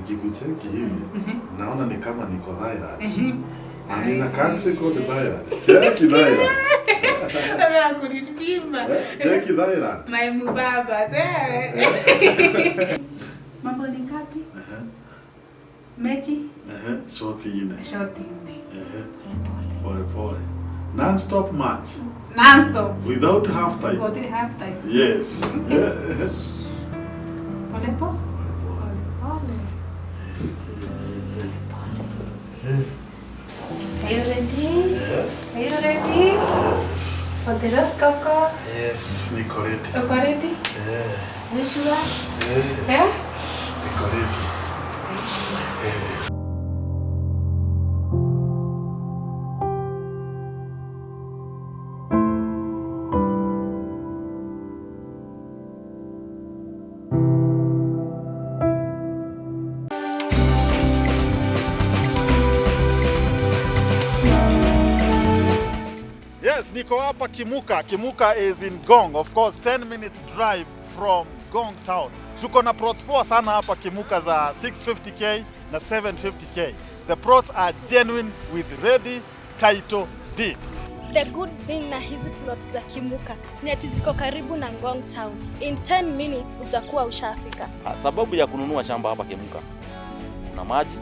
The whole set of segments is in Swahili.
Nikikucheki hivi naona ni kama niko Thailand. I'm in a country called Thailand. Cheki Thailand. Napenda kunipima. Eh, cheki Thailand. My mubaba. Eh. Mambo ni ngapi? Mechi? Shoti ine. Shoti nne. Pole pole. Non-stop match. Non-stop. Without half time. Go to the half time. Yes. Yes. Pole pole. Pole pole. Are you ready? Are you ready? For the rosecoco? Yes, niko ready. Uko ready? Yeah. Are you sure? Yeah. Yeah? Niko ready. Yes, niko hapa Kimuka. Kimuka is in Ngong. Of course, 10 minutes drive from Ngong town. Tuko na plots poa sana hapa Kimuka za 650K na 750K. The plots are genuine with ready title deed. The good thing na hizi plot za Kimuka ni ati ziko karibu na Ngong Town. In 10 minutes utakuwa ushafika. Sababu ya kununua shamba hapa Kimuka, kuna maji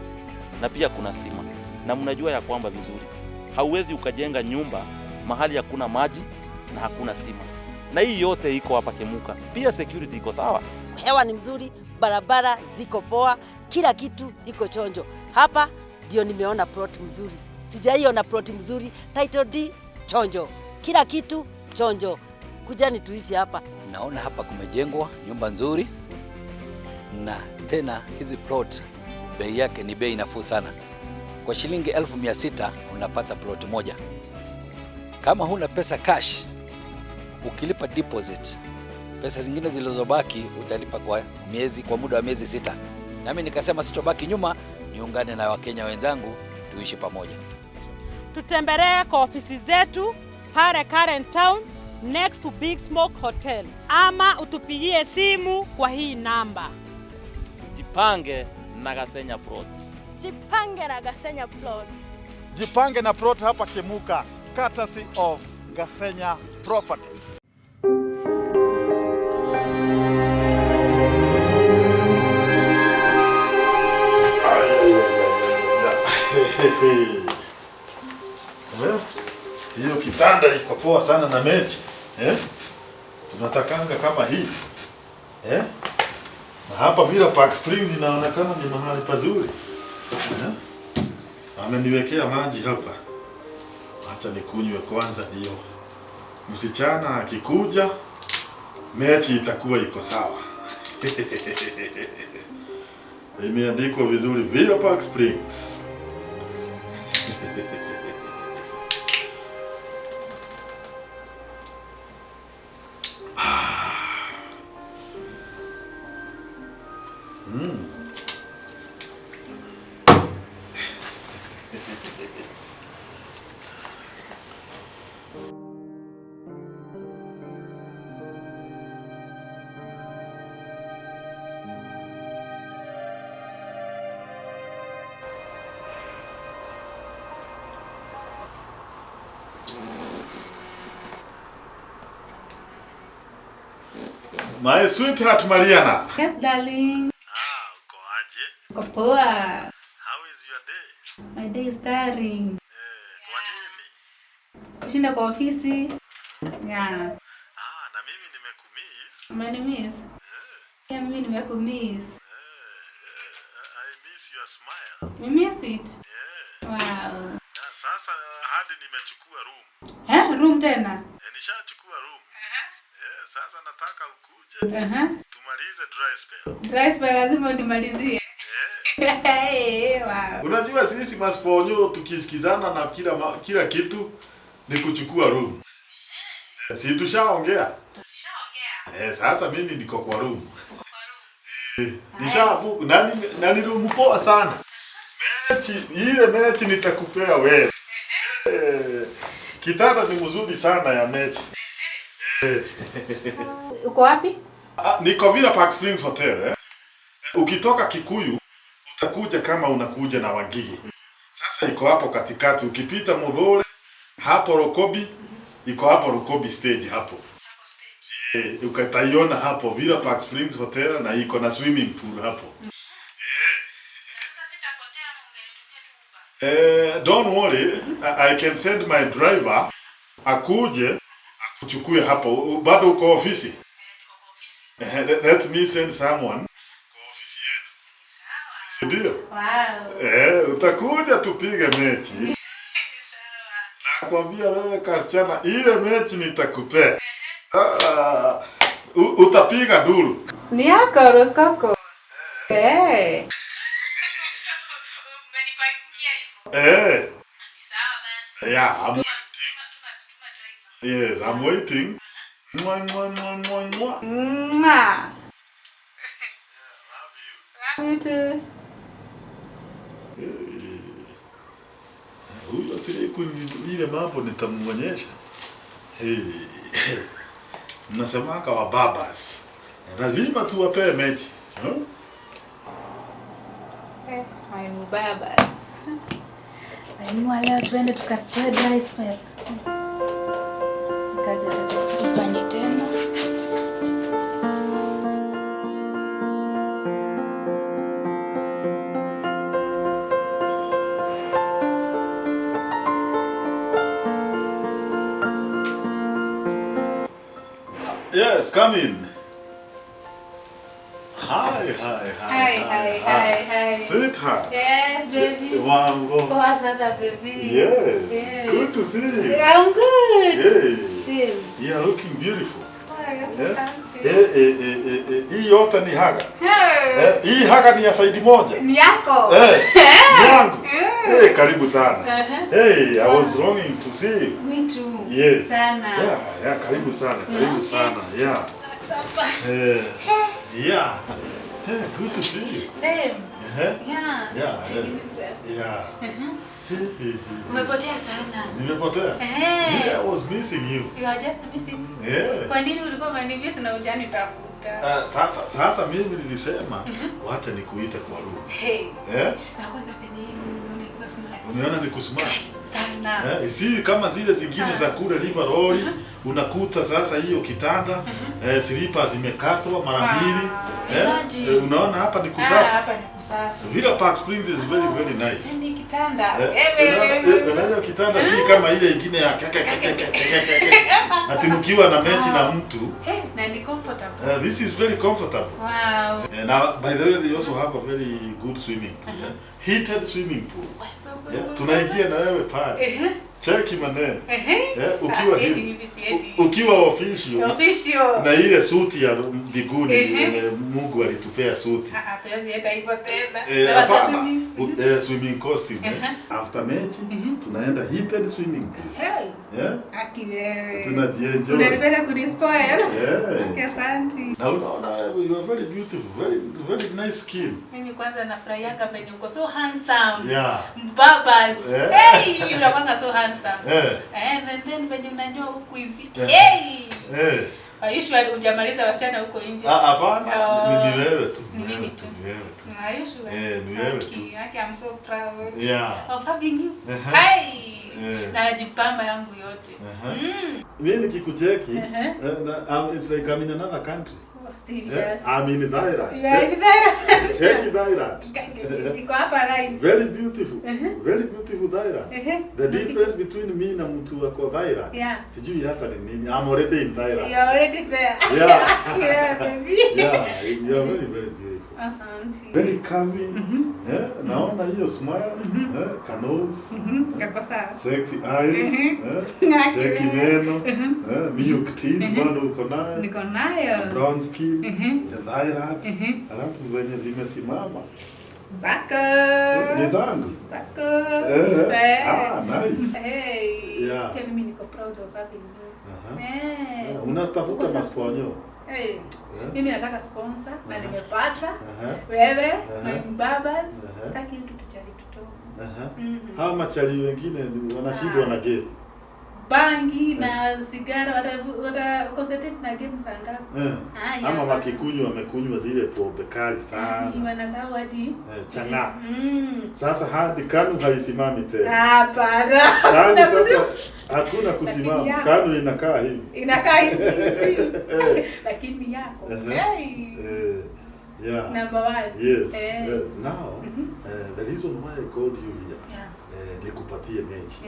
na pia kuna stima, na mnajua ya kwamba vizuri hauwezi ukajenga nyumba mahali hakuna maji na hakuna stima, na hii yote iko hapa Kimuka. Pia security iko sawa. Hewa ni mzuri, barabara ziko poa, kila kitu iko chonjo. Hapa ndio nimeona plot mzuri, sijaiona plot mzuri. Title deed chonjo, kila kitu chonjo. Kujani tuishi hapa. Naona hapa kumejengwa nyumba nzuri, na tena hizi plot bei yake ni bei nafuu sana. Kwa shilingi 600,000 unapata plot moja. Kama huna pesa cash, ukilipa deposit, pesa zingine zilizobaki utalipa kwa muda wa miezi 6. Nami nikasema sitobaki nyuma, niungane na Wakenya wenzangu tuishi pamoja. Tutembelee kwa ofisi zetu pale Karen Town next to Big Smoke Hotel, ama utupigie simu kwa hii namba. Jipange na Gasenya Plots. Jipange na Gasenya Plots. Jipange na plot hapa Kimuka, courtesy of Gasenya Properties. Eh, hiyo kitanda iko poa sana na mechi. Eh? Tunatakanga kama hii. Eh? Na hapa Villa Park Springs inaonekana ni mahali pazuri. Eh? Ameniwekea maji hapa. Acha nikunywe kwanza ndio. Msichana akikuja mechi itakuwa iko sawa. Imeandikwa vizuri Villa Park Springs. My sweetheart Mariana. Yes, darling. Ah, uko aje? Uko poa. How is your day? My day is tiring. Eh, kwa nini? Kushinda kwa ofisi. Yeah. Ah, na mimi nimekumiss. Umenimiss? Yeah, mimi nimekumiss. I miss your smile. You miss it? Yeah. Wow. Yeah, sasa hadi nimechukua room. Eh, room tena? Eh, nishachukua room. Eh, sasa nataka ukuje tumalize dry spell. Dry spell lazima unimalizie. Hey, wow. Unajua sisi masponyo tukisikizana na kila kitu ni kuchukua room. Si tushaongea? Tushaongea. Eh, sasa mimi niko kwa room. Eh, nishabook na ni room poa sana. Mechi, ile mechi nitakupea wewe. Eh, kitanda ni mzuri sana ya mechi. Uko wapi? Ah, niko Villa Park Springs Hotel, eh. Ukitoka Kikuyu Utakuja kama unakuja na Wangigi. Sasa iko hapo katikati, ukipita Mudhole hapo Rokobi, iko hapo Rokobi stage hapo. Ukataiona hapo Villa Park Springs Hotel na iko na swimming pool hapo. Don't worry, I can send my driver akuje akuchukue hapo. Bado uko ofisi? Let me send someone kwa ofisi yenu. Si ndio? Wow. Utakuja tupige mechi. Nakwambia wewe kasichana, ile mechi nitakupea. Utapiga duru. Ni yako Roskoko. Eh. Eh. Yeah, I'm waiting. Yes, I'm waiting. Mwa, mwa, mwa, mwa, mwa. Mwah. Love you too. Huyo siku ile mambo nitamuonyesha. Hey. Mnasemanga wa babas. Lazima tuwapee mechi. Huh? My mubabas. Naimua leo tuende tukatoe dry spell. Kazi atatufanye tena. Yes, come in. Hi, hi, hi. Hi, hi, hi, hi. Sweetheart. Yes, baby. Mambo. Poa sana baby. Yes. Yes. Good to see you. Yeah, I'm good. Hey. Same. You are looking beautiful. Oh, asante. Hii yote ni haga. Hey. Hii haga ni ya saidi moja. Ni yako. Ni yangu. Hey, karibu sana. Hey, I was longing to see you. Me too. Yes. Sana. Yeah, karibu sana. Karibu sana. Yeah. Yeah. Hey, good to see you. Same. Yeah. Yeah. Yeah. Umepotea sana. Nimepotea? Yeah, I was missing you. You are just missing. Yeah. Kwa nini ulikuwa unanimiss na hujanitafuta? Sasa mimi nilisema wacha nikuite kwa room. Hey. Na kwanza penye nimeona ikiwa smart. Umeona ni kusmart? Sana. Si kama zile zingine za kule River Road, unakuta sasa hiyo kitanda, slippers zimekatwa mara mbili. Unaona hapa ni kusafi. Hapa ni kusafi. Villa Park Springs is very very nice. Ni kitanda. Unaona kitanda si kama ile ingine ya kaka. Ati mkiwa na mechi na mtu. Na ni comfortable. This is very comfortable. Wow. Now by the way they also have a very good swimming pool. Heated swimming pool. Tunaingia na wewe pale. Cheki maneno. Ukiwa hivi. Ukiwa official. Official. Na ile suti ya mbinguni yenye Mungu alitupea suti. Hatuwezi enda hivyo tena. Hapana. Swimming costume. After mechi tunaenda heated swimming pool. Hey. Yeah. Aki wewe. Tunajienjoy. Unanipenda kunispoil? Yeah. Okay, asante. Na unaona you are very beautiful, very very nice skin. Mimi kwanza nafurahianga penye uko so handsome. Yeah. Mbabas. Yeah. Hey, unakuanga so handsome. Yeah. And then penye unanyoa huku hivi. Yeah. Hey. Yeah. Are you sure hujamaliza wasichana huko nje? Hapana, ni wewe tu. Ni mimi tu. Ni wewe tu. Are you sure? Ni wewe tu. Okay, I'm so proud. Yeah. Of having you. Hi. Yeah. Najipamba yangu yote. Mimi nikikucheki, it's like I'm in another country. Oh, serious. I'm in Thailand. You are in Thailand. Check Thailand. Niko hapa live. Very beautiful. Very beautiful Thailand. The difference between me na mtu ako Thailand. Yeah. Sijui hata ni nini. I'm already in Thailand. You are already there. Yeah. Yeah, baby. Yeah, you are very very beautiful. Asante. Very curvy. Yeah, naona hiyo smile, kanose. Kako sawa. Sexy eyes. Cheki meno. Milk teeth bado uko nayo. Niko nayo. Brown skin. The Thailand. Alafu venye zimesimama. Zako. Ni zangu. Zako. Nice. Hey. Yeah. Pia mimi niko proud of having you. Unastafuta masponyo. Hey. Mimi nataka sponsor na nimepata. Wewe, my babas. Sitaki mtu tuchali tutoe. Hawa machali wengine wanashindwa na game. Bangi na sigara wata concentrate na game saa ngapi? Eh. Ama wakikunywa wamekunywa zile pombe kali sana. Wanasahau hadi chang'aa. Sasa hadi KANU haisimami tena. Hapana. KANU sasa hakuna kusimama. KANU inakaa hivi. Inakaa hivi. Lakini yako. Hey. Yeah. Number 1. Yes. Yes. Now, the reason why I called you here. Yeah. Nikupatie mechi.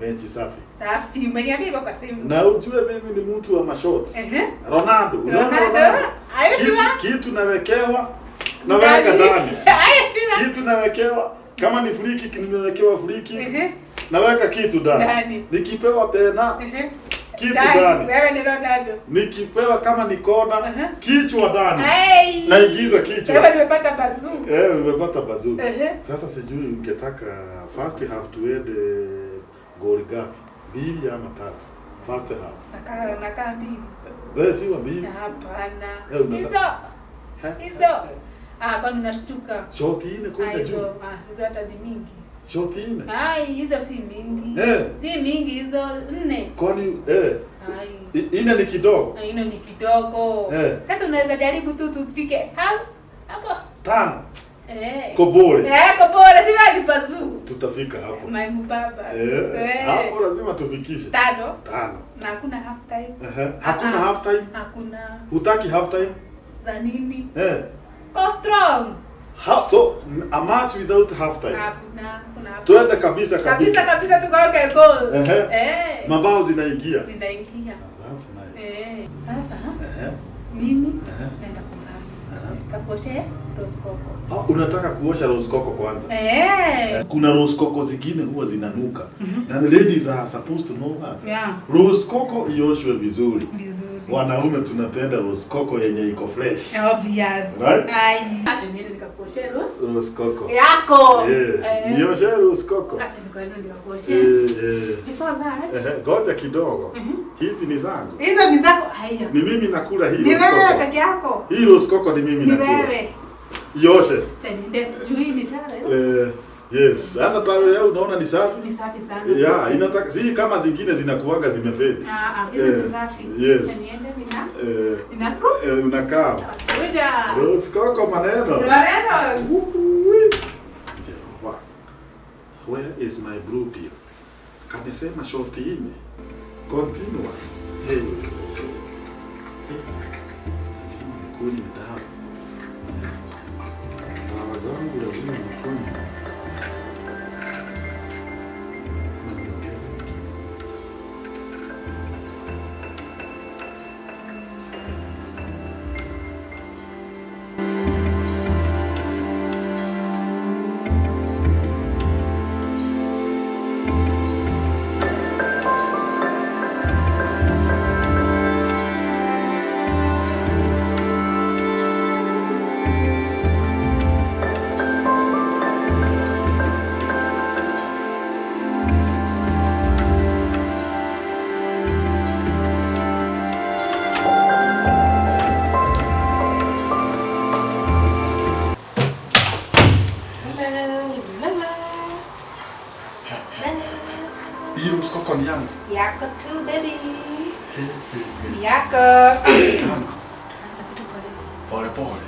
Mechi safi. Safi. Umeniambia kwa simu. Na ujue mimi ni mtu wa mashots. Ronaldo. Unaona Ronaldo? Kitu nawekewa naweka ndani. Kitu nawekewa kama ni free kick nimewekewa free kick. Naweka kitu ndani. Nikipewa pena kitu ndani. Wewe ni Ronaldo. Nikipewa kama ni kona kichwa ndani. Naingiza kichwa. Wewe nimepata bazoo. Nimepata bazoo. Sasa sijui ungetaka first half tuende goli gapi? 2 ama 3? First half. Nakaa 2. Wewe si wa 2? Hapana. Hizo. Hizo. Kwani unashtuka? Shoti 4 kwenda juu. Hizo hata ni mingi. Shoti 4. Ai, hizo si mingi. Si mingi hizo 4. Kwani Ai. 4 ni kidogo. Ino ni kidogo. Sasa unaweza jaribu tu tufike hapo. 5. Kobole. Kobole, si ni bazoo. Tutafika hapo. My mbaba. Hapo lazima tufikishe. 5. 5. Na hakuna half time. Hakuna half time? Hakuna. Hutaki half time? Za nini? Go strong. So a match without half time. Hakuna. Tuende kabisa kabisa. Kabisa kabisa tukaoke goal. Mabao zinaingia. Zinaingia. That's nice. Sasa mimi naenda kubafu. Nikakuoshe rose coco. Unataka kuosha rose coco kwanza? Kuna rose coco zingine huwa zinanuka. Na the ladies are supposed to know that. Yeah. Rose coco ioshwe vizuri. Vizuri. Wanaume tunapenda rose coco yenye iko fresh. Obvious. Right? Ai. Acha niende nikakuoshe rose coco. Yako. Nioshe rose coco. Acha nikaende nikakuoshe. Before that. Goja kidogo. Hizi ni zangu. Hizo ni zako. Haya. Ni mimi nakula hii Ni rose wewe coco. peke yako. Hii rose coco ni mimi Ni nakula. wewe. Ioshe. Acha niende juu hii ni tare. Yes, hata tawel yao unaona ni safi. Ni safi sana. Yeah, inataka si kama zingine zinakuanga zimefedi. Hizi ni safi. Yes. Acha niende nina. Ninako. Unakaa. Kuja. Rose coco maneno. Maneno. Where is my blue pill? Kamesema shoti 4. Continuous. Hey. Lazima nikunywe dawa. Dawa zangu lazima nikunywe. Niongeze ingine. Hiyo mskoko ni yangu. Yako tu baby. Yako. Yangu. Tuanze kitu pole. Pole pole.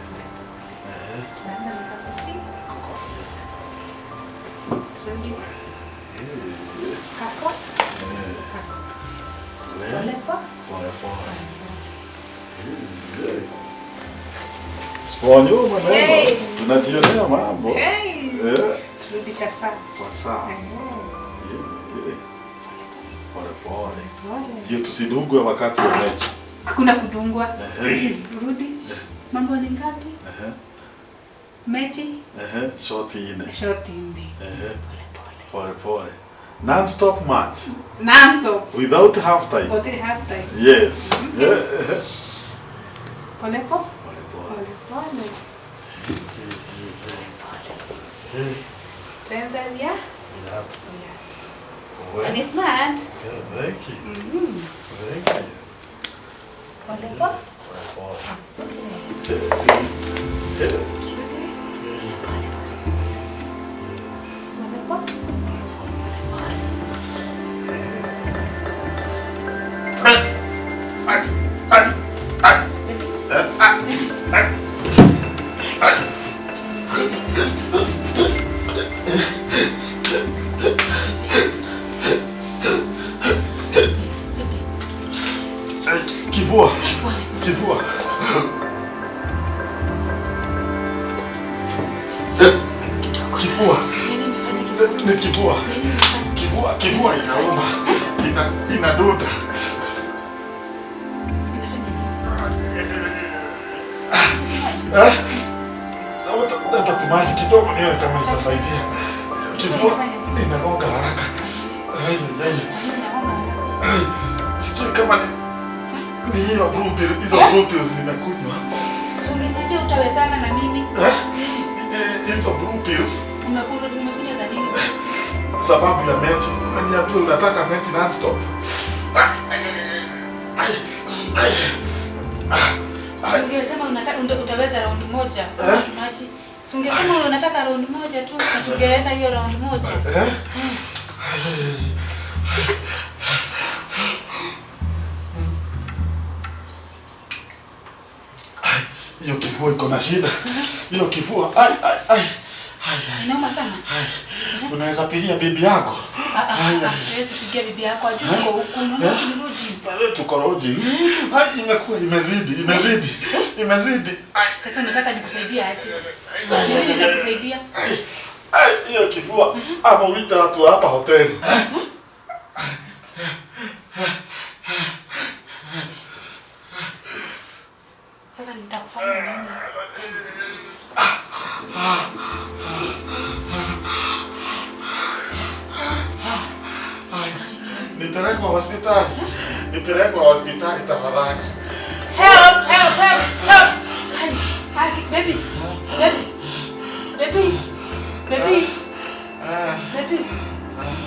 Tunaanza na kakofi. Kokofi. Turudi. Kako. Kako. Pole Pole pole. Sponyo maneno. Hey. Tunajionea mambo. Hey. Turudi kwa saa. Kwa saa. Pole pole. Ndio tusidungwe wakati wa mechi. Hakuna kudungwa. Rudi. Mambo ni ngapi? Mechi? Shoti 4. Shoti 4. Pole pole. Non-stop match. Non-stop. Without half time. Without half time. Yes. Pole pole. Pole pole. Pole pole. Tanzania. Viatu. Viatu. Ni smart. Yeah, thank you. Thank you. Pole pole. Pole pole. Pole pole. Eh? Leta tumaji kidogo nione kama itasaidia. Kifua inagonga haraka. Ai, ai. Ai, sijui kama ni hiyo blue pill, hizo blue pills nimekunywa. Ungeniambia utawezana na mimi. Eh? Hizo blue pills Umekunywa za nini? Sababu ya mechi. Unaniambia unataka mechi non-stop. Ai, ai, ai. Ungesema unataka utaweza round moja. Maji. Ungesema unataka round moja tu, na tungeenda hiyo round moja. Eh? Hiyo kifua iko na shida. Hiyo kifua. Ai, ai, ai. Ai, Inauma sana. ai. Unaweza pigia bibi yako. Ah, siwezi pigia bibi yako, ajui uko huku. Unaona tumerudi. Wewe tuko roji. Ai, imekuwa imezidi, imezidi. Imezidi. Ai, Sasa unataka nikusaidie aje? Nini nitakusaidia? ai, hiyo kifua. Ama uite watu hapa hoteli. Sasa nitakufanya nini? Nipelekwe hospitali. Nipelekwe hospitali tafadhali. Help, help, help, help. Kai, kai, baby. Baby. Baby. Baby. Baby.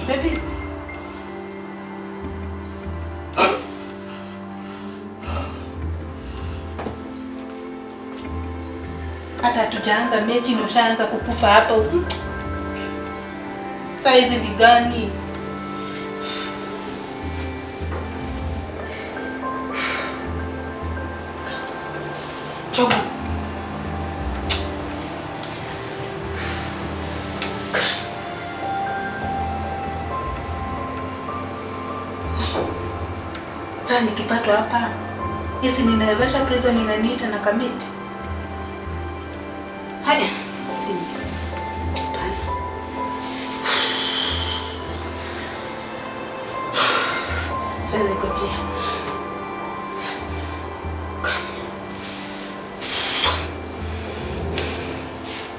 Baby. Hata tujaanza mechi na ushaanza kukufa hapa. Sasa hizi ni gani? Chogo. Sasa nikipatwa hapa, hisi ni Naivasha prison inaniita na kamiti. Haya, sini. Hapana. Siwezi kujia.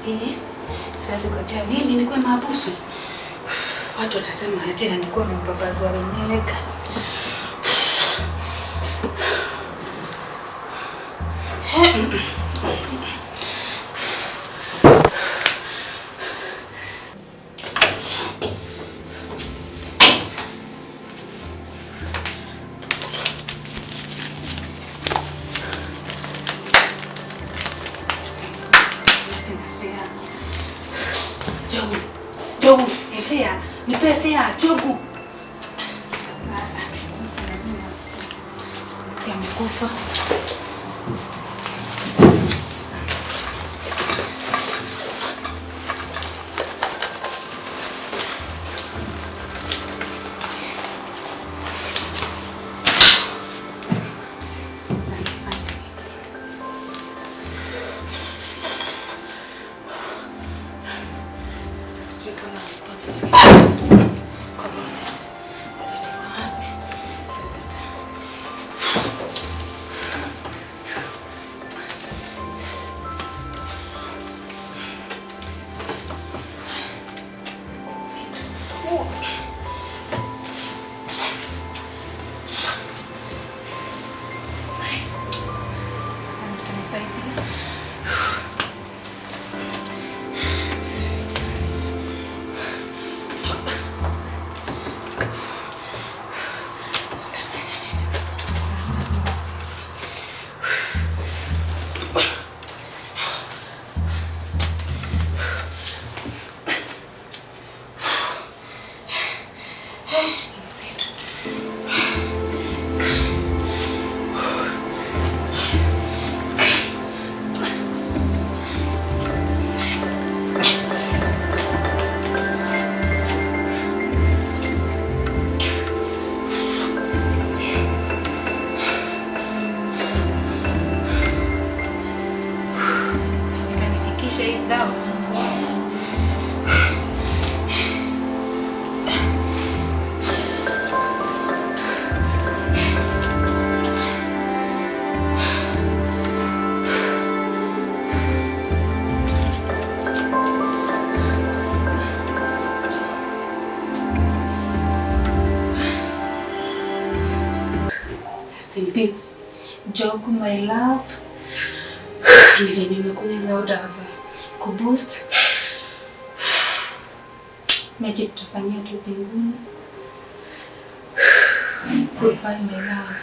Hii siwezi kujia. Mimi nikuwe mahabusu. Watu watasema aje na nikuwe mpambazi wa wenyewe. Jogu, Jogu, efea, nipe efea, Jogu. Amekufa. Peace. Jogu my love. Ni venye nimekunywa hizo dawa za kuboost. Mechi tutafanyia tu mbinguni. Goodbye my love.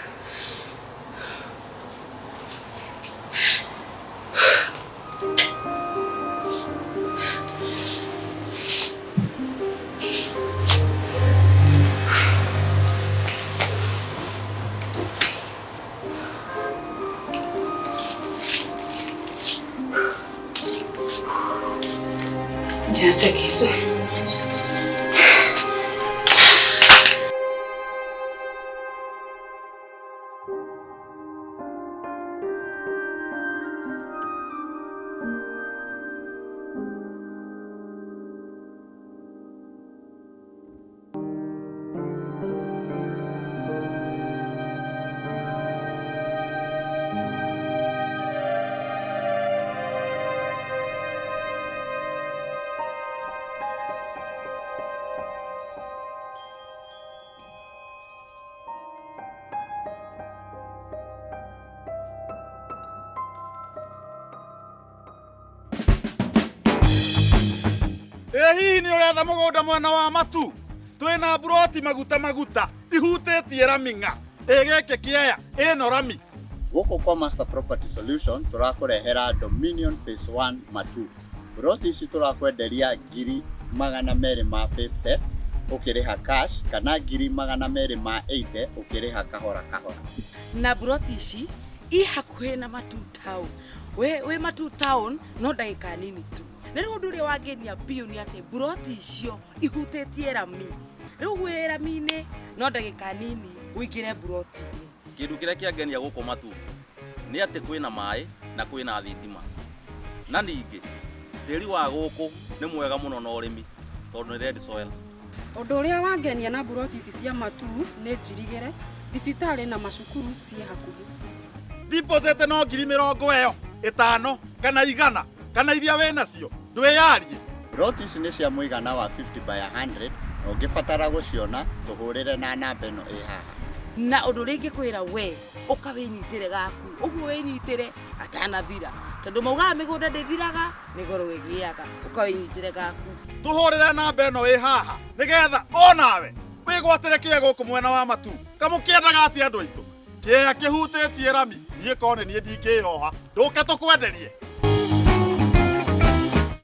Sijaacha kitu. Hihi nĩ ũretha mũgũnda mwena wa Matu? Twĩna mburoti maguta maguta ihutĩtie rami ng'a. Ĩ gĩkĩ kĩea ĩno rami. Gũkũ kwa Master Property Solution tũrakũrehera Dominion Phase 1 Matu. Mburoti ici tũrakwenderia 250,000 ũkĩrĩha cash kana 280,000 ũkĩrĩha kahora kahora. Na mburoti ici i hakuhĩ na Matu town. We Matu town no ndagĩka nini tu. Na rĩu ũndũ ũrĩa wangenia biũ nĩ atĩ mburoti icio ihutĩtie rami. Rĩu wĩ rami-inĩ no ndagĩka nini ũingĩre mburoti-inĩ. Kĩndũ kĩrĩa kĩangenia gũkũ Matu nĩ atĩ kwĩna maĩ na kwĩna thitima. Na ningĩ tĩri wa gũkũ nĩ mwega mũno na ũrĩmi tondũ nĩ red soil. Ũndũ ũrĩa wangenia na mburoti ici cia Matu nĩ njirigĩre, thibitarĩ na macukuru ciĩ hakuhĩ. Deposit no 50,000 kana 100 kana iria wĩ nacio ndwĩyarie. Mburoti ici nĩ cia mũigana wa 50 by 100 na ũngĩbatara gũciona tũhũrĩre na namba ĩno ĩ haha. Na ũndũ ũrĩa ingĩkwĩra we ũka wĩnyitĩre gaku ũguo wĩnyitĩre atanathira tondũ maugaga mĩgũnda ndĩthiraga nĩ goro ĩgĩaga, ũka wĩnyitĩre gaku. Tũhũrĩre namba ĩno ĩ haha nĩgetha onawe wĩgwatĩre kĩea gũkũ mwena wa Matu. Kamũkĩendaga atĩa andũ aitũ? Kĩea kĩhutĩtie rami niĩ kone niĩ ndingĩyoha ndũke tũkwenderie.